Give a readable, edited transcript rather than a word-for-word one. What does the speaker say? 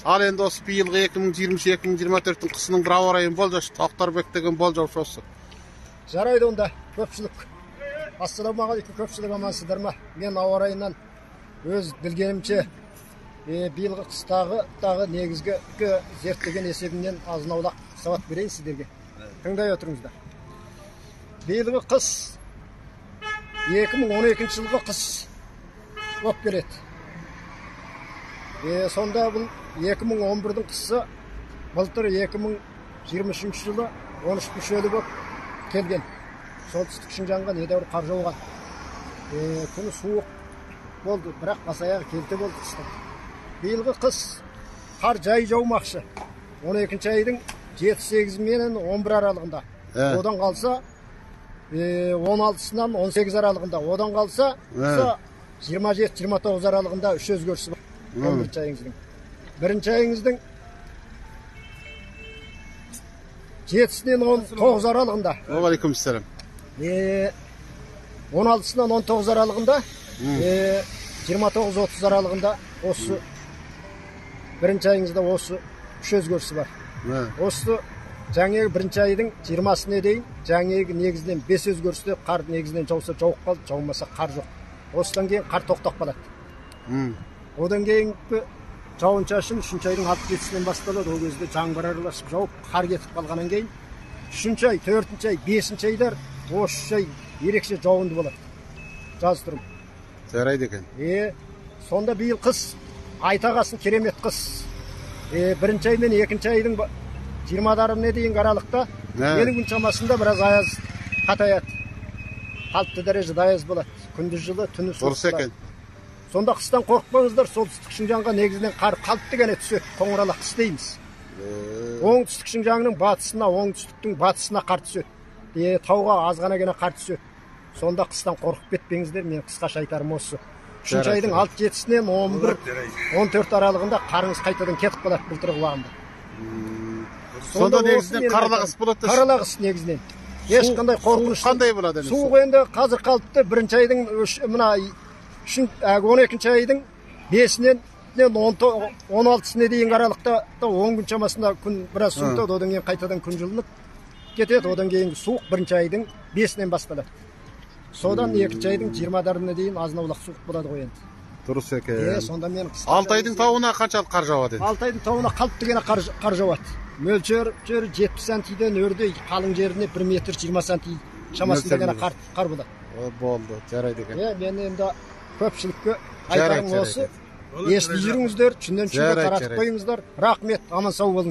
Ал енді осы биылғы 2023-2024-тің қысының бір ауа райын болжашы, Тоқтарбек деген болжаушы осы. Жарайды онда, көпшілік. Ассалаумағалейкум, көпшілік, амансыздар ма? Мен ауа райынан өз білгенімше биылғы қыстағы тағы негізгі зерттеген есебімнен азын аулақ сауат берейін сіздерге. Тыңдай отырыңыздар. Биылғы қыс 2012 жылғы қыс болып келеді. Сонда бұл 2011-дің қысы былтыр 2023 жылы 13 мүшелі болып келген. Солтүстік Шыңжаңға недәуір қар жауған. Күні суық болды, бірақ бас аяғы келте болды қыстың. Биылғы қыс қар жай жаумақшы. 12 айдың 7-8 менен 11 аралығында. Одан қалса 16-сынан 18 аралығында. Одан қалса 27-29 аралығында үш өзгерісі бар. 11 айыңыздың. Бірінші айыңыздың 7-сінен 19 аралығында. Уағалейкумассалам. 16-сынан 19 аралығында, 29-30 аралығында осы бірінші айыңызда осы үш өзгерісі бар. Осы жаңағы бірінші айдың 20-сіне дейін жаңағы негізінен 5 өзгерісте қар негізінен жауса жауып қалды, жаумаса қар жоқ. Осыдан кейін қар тоқтап қалады. Одан кейінгі жауын-шашын 3-ші айдың 6-7-сінен басталады. Ол кезде жаңбыр араласып жауып, қар кетіп қалғаннан кейін 3-ші ай, 4-ші ай, 5-ші айлар осы үш ай ерекше жауынды болады. Жаз тұрым. Жарайды екен. Сонда биыл қыс айта қалсын керемет қыс. Бірінші ай мен екінші айдың 20-дарына дейінгі аралықта 50 күн шамасында біраз аяз қатаяды. Қалыпты дәрежеде аяз болады. Күндіз жылы, түні суық. Дұрыс екен. Сонда қыстан қорықпаңыздар, солтүстік Шыңжаңға негізінен қар қалыпты ғана түседі, қоңырала қыс дейміз. Оңтүстік Шыңжаңның батысына, оңтүстіктің батысына қар түседі. Тауға аз ғана ғана қар түседі. Сонда қыстан қорқып кетпеңіздер, мен қысқаша айтарым осы. 3-ші айдың 6-7-сінен 11-14 аралығында қарыңыз қайтадан кетіп қалады былтырғы уағында. Сонда негізінен қарлы қыс болады. Қарлы қыс негізінен. Ешқандай қорқыныш. Қандай болады? Суық енді қазір қалыпты бірінші айдың мына 12-ші айдың 5-інен 16-сіне дейінгі аралықта 10 күн шамасында күн біраз суытады, одан кейін қайтадан күн жылынып кетеді, одан кейінгі суық бірінші айдың 5-інен басталады. Содан екінші айдың 20-дарына дейін азын аулақ суық болады ғой енді. Дұрыс екен. Сонда мен Алтайдың тауына қаншалық қар жауады енді? Алтайдың тауына қалыпты ғана қар жауады. Мөлшері 70 сантиден өрде қалың жеріне 1 метр 20 санти шамасында ғана қар болады. Болды, жарайды екен. Мен енді көпшілікке айтарым осы. Естіп жүріңіздер, түннен түнге таратып қойыңыздар. Рахмет, аман сау болыңыз.